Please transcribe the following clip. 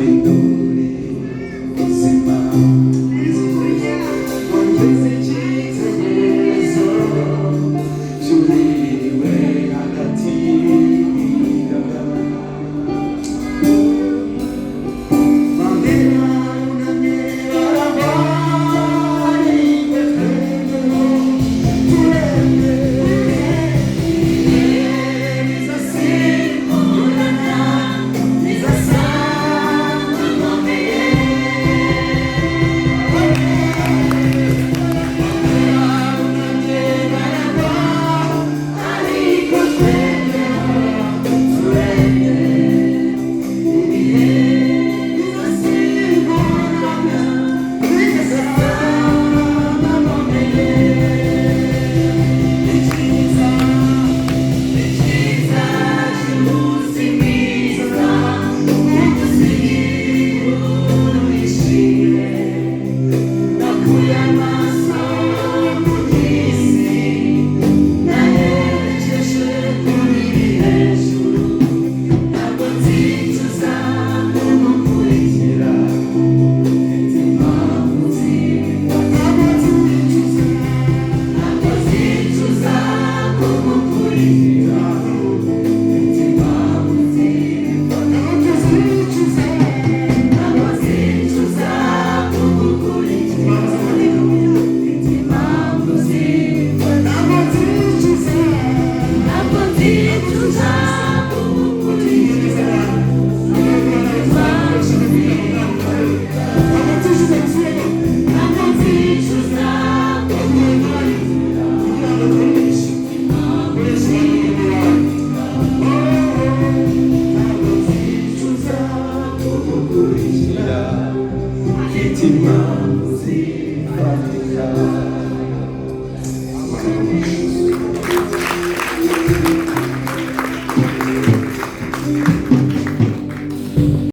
Wahinduriye ubuzima. Wangeze icyitegererezo cyuririwe hagati y'ibirabura. Mandela yunamye baragwa, ariko twebweho turemye. Bizasimburana, bizasanga nkomeye. Ariko twebweho turemye. Ibihe bizasimburana, bizasanga nkomeye. Icyiza, icyiza cy'umunsi mwiza, ugusigira wishimye. Nakuye amaso ku by'isi, nayerekeje kuri hejuru. Ntabwo nzicuza kugukurikira, mfite impamvu nziza. Ntabwo nzicuza, ntabwo nzicuza kugukurikira, mfite impamvu nziza. Ntabwo nzicuza, ntabwo nzicuza kugukurikira, mfite impamvu nziza. Ntabwo nzicuza, ntabwo nzicuza kugukurikira, mfite impamvu nziza. Ntabwo nzicuza kugukurikira, mfite impamvu nziza. Ntabwo nzicuza kugukurikira, mfite impamvu zifatika.